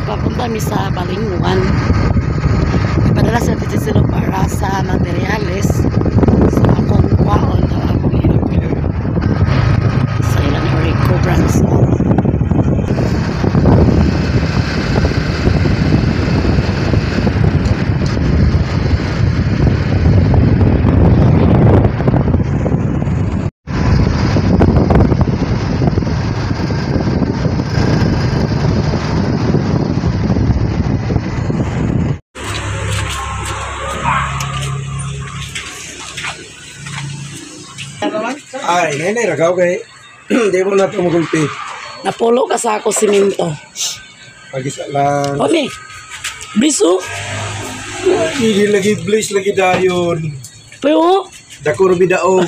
Papunta mi sa Balingwan. Ipadala sa Tito sila para sa materyales sa akong kwaon daw akong i-repair sa ilang Orico branch. Ay, nay, ragaw kay. Di mo na ito magulpi. Napulo ka sa ako simento. Pag-isa lang. Omi, bliso. Hindi lagi bliss lagi dayon. Pero, Dakuro bidaog.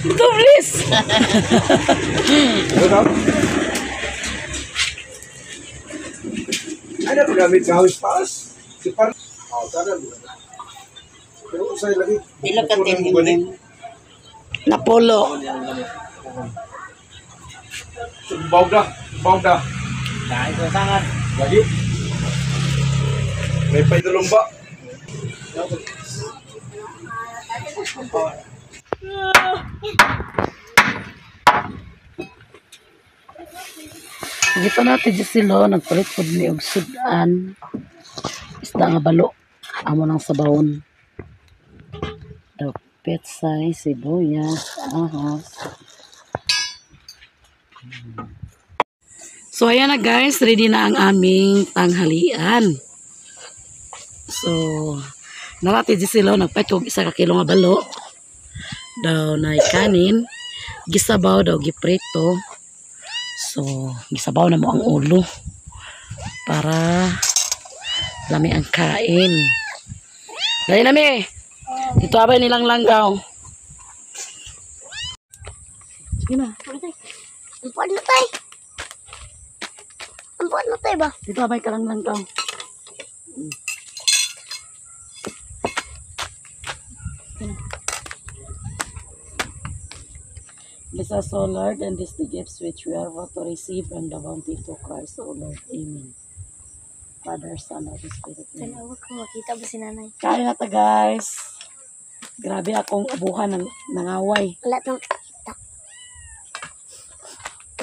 ito bliss. Ano? Ay, napagamit sa house pass. Si Par... Oh, tara. Pero usay lagi. Pila ka 10 mm? Napulo. Bawda. Bawda. Dahil sa sangat. Lagi. May paidulumba. Dito natin di sila, nagpalit po ni og sudan. Isda nga balo. Amo ng sabawon. Daw petsay, sibuyas, ahas. So ayan na guys, ready na ang aming tanghalian. So, narati di sila, nagpalit og isa ka kilo nga balo. Daw na kanin, gisabaw daw giprito. So, gisabaw na mo ang ulo para lami ang kain. Dali na mi. Dito abay nilang langgaw. Sige na. Ampuan na tay. Ampuan na tay ba? Dito abay ka lang langgaw. Bless us, O Lord, and these the gifts which we are about to receive from the bounty to Christ, O Lord. Amen. Father, Son, Holy Spirit. Amen. Tanawa ko makita ba si nanay? Kain na ta, guys. Grabe akong abuhan ng nangaway. Wala nang kita.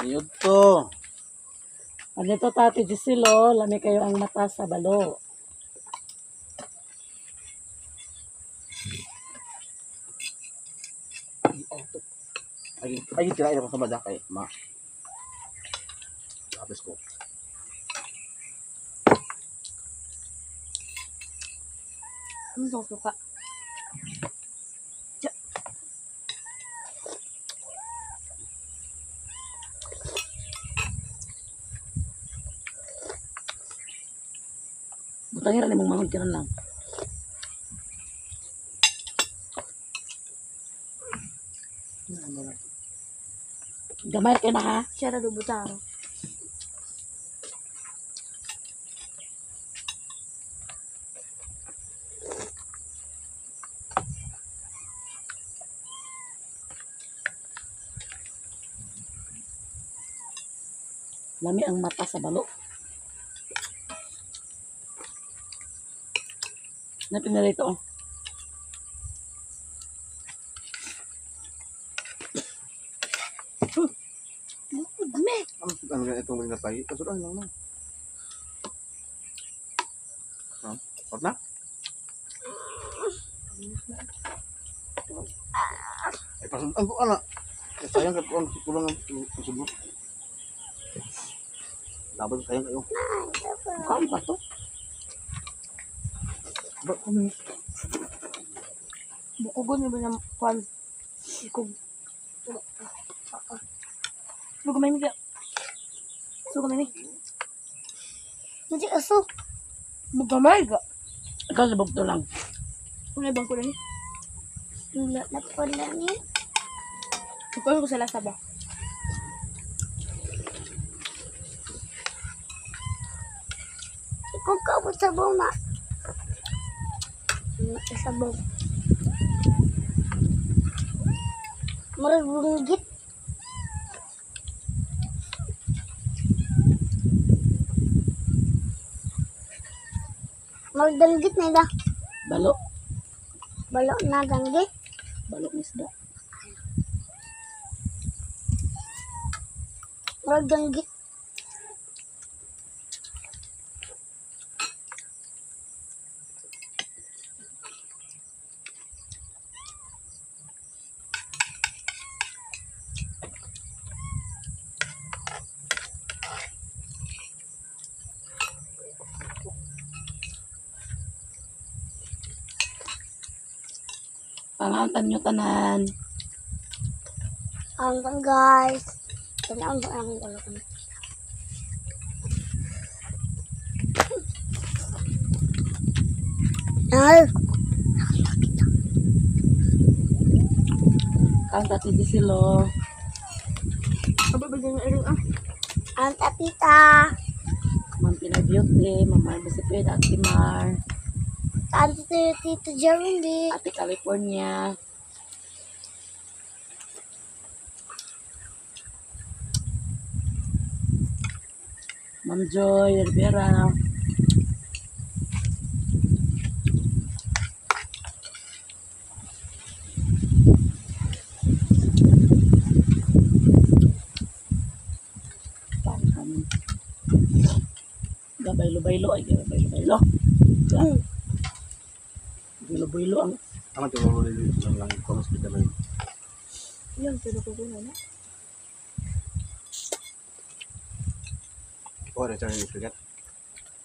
Ayun to. Dito tati Gisilo, lami kayo ang mata sa balo. Ay, ay, kirain ako sa bada kay ma. Tapos ko. Ano sa suka? Butangin rin mong mahod ka lang. Gamay kayo na ha. Siya ra butang. Lami ang mata sa balo. Napin na rito oh. Me. Ano ano itong mga nasay? Kaso lang lang. Ha? What na? Ay, pasun ang ana. Sayang ka kulang kulang ang subo. Dapat sayang kayo. Mukhaan ba to? Ba, kami. Bukugon na ba ng kwan? Ikog. Suga may mi. Suga may mi. Nanti aso. Bugamay ga. Ikaw sabog to lang. Kulay bang kulay ni? Napula ni. Ikaw ko sa lasa ba? Ikaw ka mo sabaw ma. Sabaw. Murag bunggit. Magdanggit nila. Balo. Balo na danggit. Balo ng isda. Magdanggit. Pangantan nyo tanan. Ang guys. Tanaw ba ang ulo ko? Ay, Kanta ti silo. Aba ba dyan yung iring ah? ang tatita. Ma'am Pinay Beauty, Ma'am Mar Biciped, Ate Mar, Tante Tito Jeremy. Ate California. Ma'am Joy Rivera. Gabaylo-baylo ay gabaylo-baylo. Baylo-baylo ang Tama ito, lang lang ko hospital lang. Yung pero ko na. Oh, ada cara ni kan.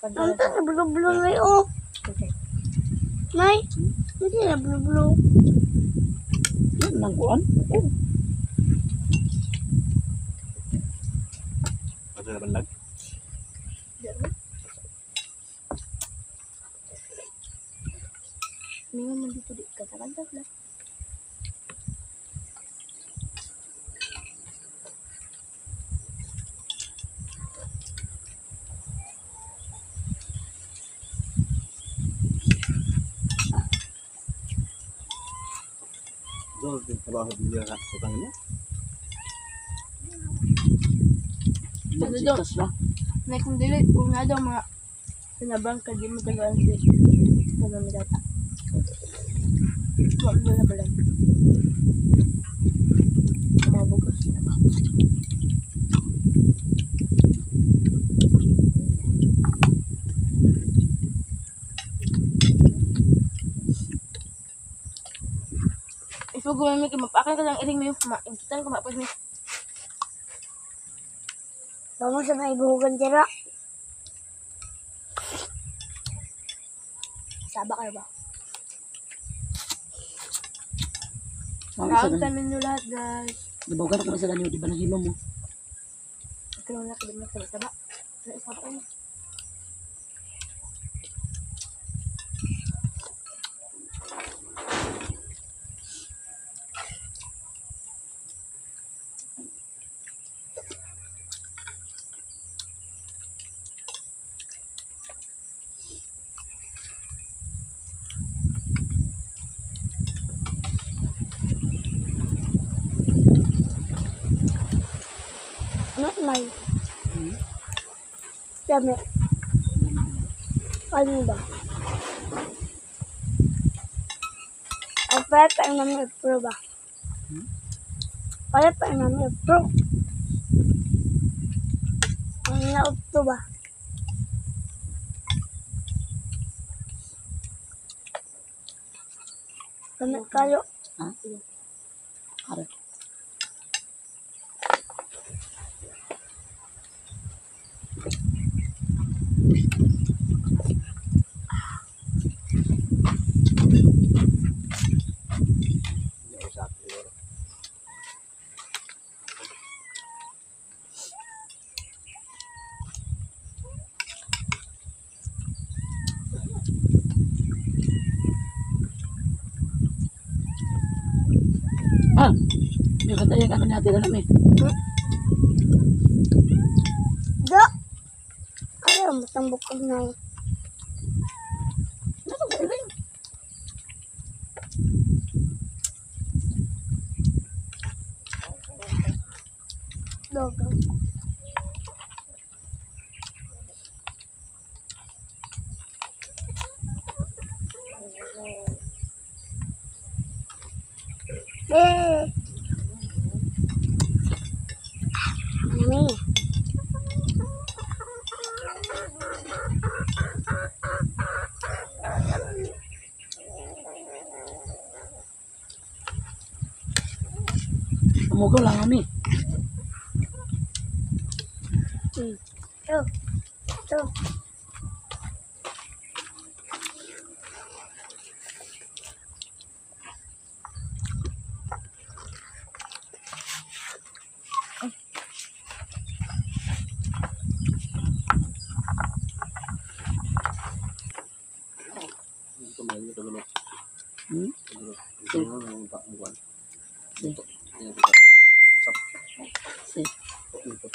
Ang tata blue-blue may oh. Okay. May, hindi na blue-blue. Yan lang kuan. Oo. Ada banlag. Mingon man dito di ka tagal lang. Doon trabaho dia kat utang ni. Magsikas na. Na kung dili kung nga daw mga pinabang ka di mo tagaan si kanang data. Wa mo na pala. Mga bugos na ba? Ifugo mo kay mapakan ka lang iring mo maimpitan ka mapos mi. Vamos sa may buhugan dira. Saba ka ba? Ang isa Kaon na. kami nyo lahat guys. Nabawagan ako sa ganyo, di ba nahilo mo? Ikaw na kayo na saba. Saba kayo. Ano may? Dami. Ano ba? Ang pala pa namin i-pro ba? Pala pa namin i-pro. Ang naupto ba? Kami kayo. Ha? Are. Ya usah. Ah, may bantay ang ano natin alam eh. Do! Ayaw, matambok ka na. Nasa sa iling. Dog. Eh. Mami. Amugaw lang kami. Ito. Ito. Ito may ito gulo. Hmm? Gulo. Ito ang ang Si. Ito. Ito. Usap. Si. Ito.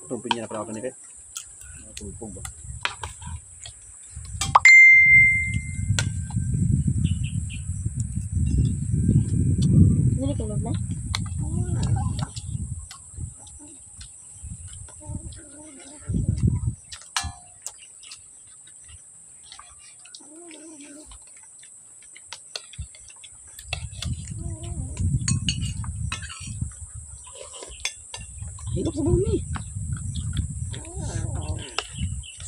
Itong pinya na pala ni kay. Tugpog ba? Dili ka love na. Hilok sa bumi.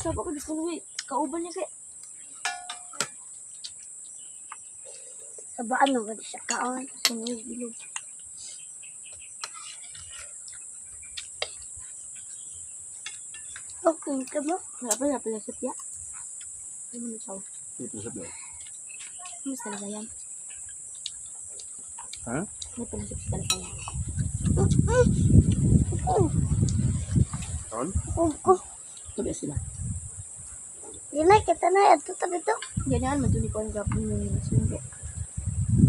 Sa pa ko gusto ko kauban niya kay. Sabaan mo ba siya kaon? Sunod bilog. Okay ka mo? Wala pa na pala sa piya. Ano mo siya? Ito sa biyo. Mas talaga yan. Ha? May pala sa talaga yan. Kaon? Ugo. Tabi sila. Yun na, kita na. Ito, tabi ito. Ganyan, maduni ko ang gapon yung sundo.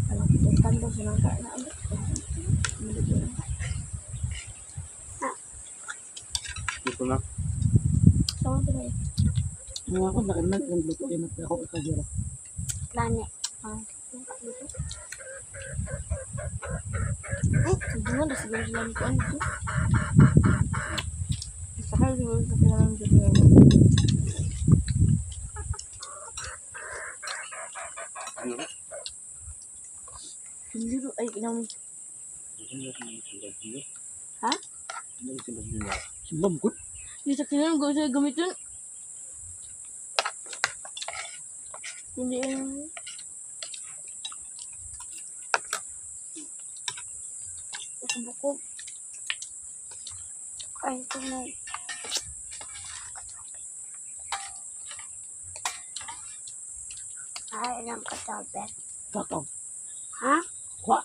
Alam ko, tando sa nang ka na. Ano? Ito na. Sama ko na eh. Mga ako, nakinan, ang luto yun at ako ikagiro. Lani. Ah, dito. Ay, hindi mo, siguro sila ni Kuan dito. Saka siguro sa kailangan dito. Ano na? Hindi, ay, inang, ha? Simbam ko. Hindi sa kailangan ko siya gamitin. Hindi, eh. Bukog. Kain ko na. Ay, ilang katabi. Kakaw. Ha? Kwa.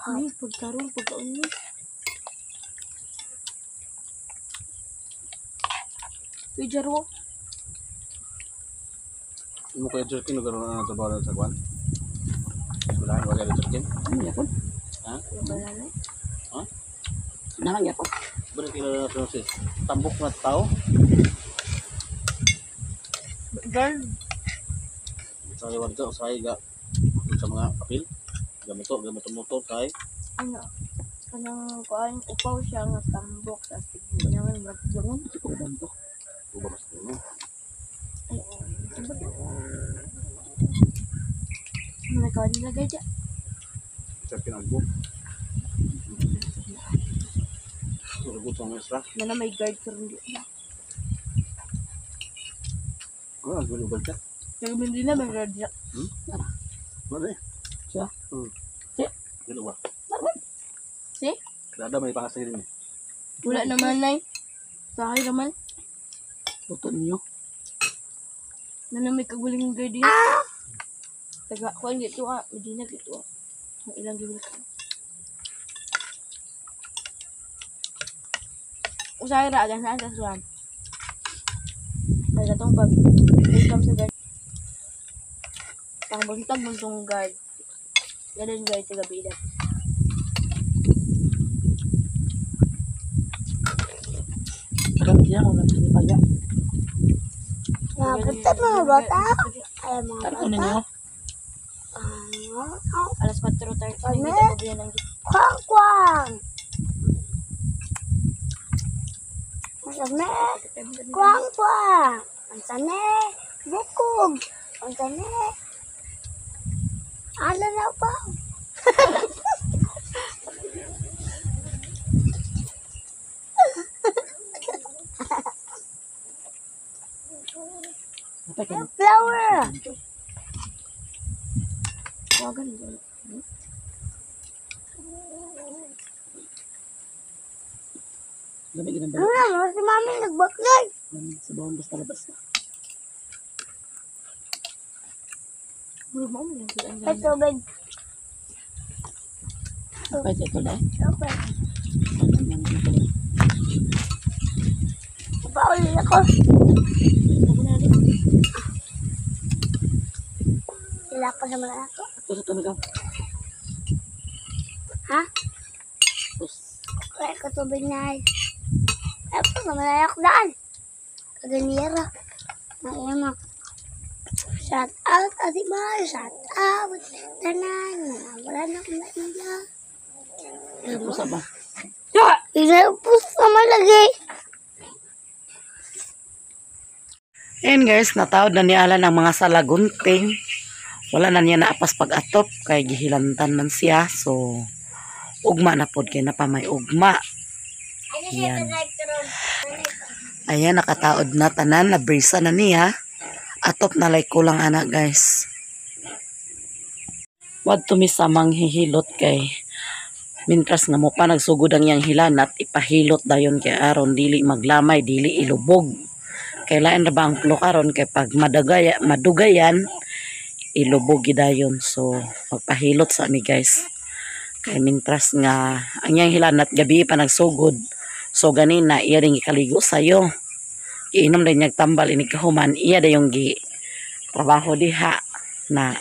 Ay, pagkaroon, pagkaon niya. Uy, Jaro. Mo kaya jerkin lugar na trabaho sa kwan. Wala wala kaya jerkin. Ano yapon? Ha? Wala na. Ha? Narang yapon. Bari kila na sa tambok na tao. Guard. Sa warga usay ga sa mga kapil. Gamuto, gamuto motor kay Ano? Kanang kuan upaw siya nga tambok sa tigbo naman murag bangon. Ito ko banto. uba mas kuno. Ay, ano ba? Mga kawan nila gaya. Jerkin ang go. Surugot sa mga isra. Na may guard karon di. Ano ang gulo ka? Nagmin din na may guard siya. Wala eh. Siya? Hmm. Siya? Gulo ba? Si? Kada may pangasay din eh. Wala naman nay. Sahay naman. Luto ninyo. Na na may kaguling guard din. Taga kuan dito ah, Medina dito ah. Ang ilang gawin ko. Usahay ra agan saan sa suwan. Kaya katong pag welcome sa guard. Pangbuntag buntong guard. Ganun guard sa gabi na. Kagang siya kung nagsinipag ya. Mga bata, mga bata. Ay, mga Ano bata. ninyo? Ah, Alas 4:30 Ano? na kita ko ng Kwang, kwang. Unsa ni? Kuang kuang. Unsa ni? Bukog. Unsa ni? Ala na pa. Flower. Wagan gani. Lamig ng Ano na, si mami nagbaklay. Sa bawang basta labas na. Murag mao man yung ang Ay, tubig. Pwede ito lang. Tubig. Pauli ako. Sila pa sa mga ako. Ito sa tunog. Ha? Tapos, Kaya ka tubig na ay. Ay, pa sa mga ako daan. Kaganira. Maima. Shout out, Ate Mar. Shout out. Tanan. Wala na akong naiya. pusa ba? Inapos na malagay. Ayan guys, natawad na ni Alan ang mga salagunting. Wala na niya naapas pag-atop kay gihilantan man siya. So, ugma na pod kay napamay ugma. Ayan. Ayan, nakataod na tanan, nabrisa na niya. Atop na lay kulang anak guys. Wag tumisamang hihilot kay mintras nga mo pa nagsugod ang iyang hilanat, ipahilot dayon kay aron dili maglamay, dili ilubog. Kay lain ra ba ang plo karon kay pag madugaya, madugayan ilubog gidayon. So magpahilot sa mi guys. Kay mintras nga ang iyang hilanat gabi pa nagsugod. So ganina iya rin gikaligo sayo. Giinom din niyag tambal ini kahuman iya dayong gi trabaho diha na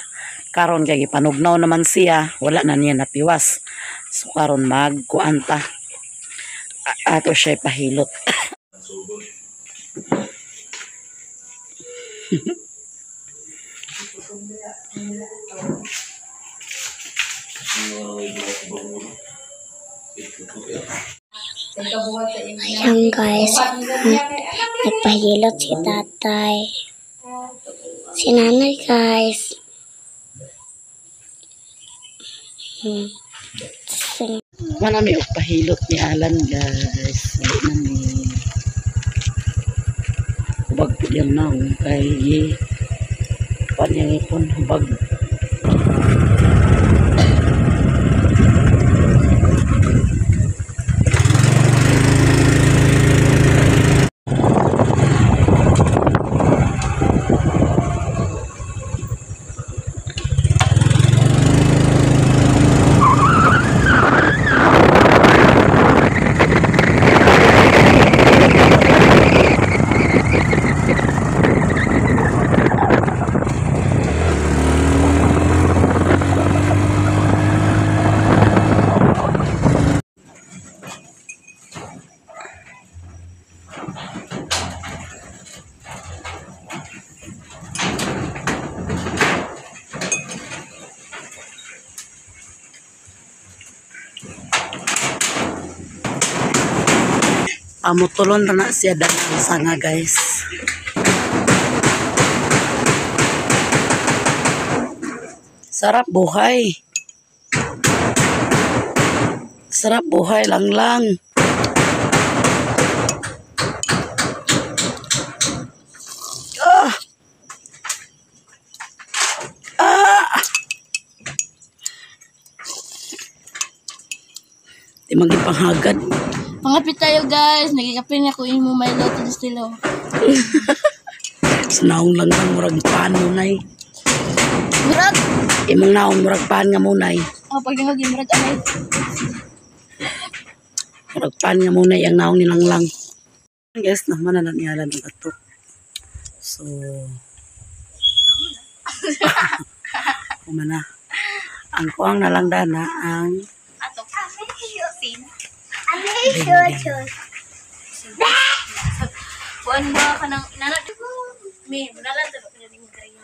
karon kay gipanugnaw naman siya, wala na niya napiwas. So karon magkuan ta. Ato siya pahilot. Ayan guys, nagpahilot si tatay. Si nanay guys. Wala mi og pahilot ni Alan guys. Wala na mi. Hubag po diyang naong kay kuan niyang ipon hubag. Amutulon na na siya danang sanga guys. Sarap buhay. Sarap buhay lang lang. Ah! Ah! Di maging panghagad. Pangapit tayo guys, nagikapin ako imo Milo to distilo. Naong lang lang murag paan munay. Murag. Imong naong murag paan nga munay. Oh, pag nangag murag anay. Murag paan nga munay ang naong nilang lang. Guys, naman na lang niyalan ang ato. So, kumana. Ang kuang na lang dana ang Ato. Kuan ba ka nang nana mi, nala ta ba nimo diri.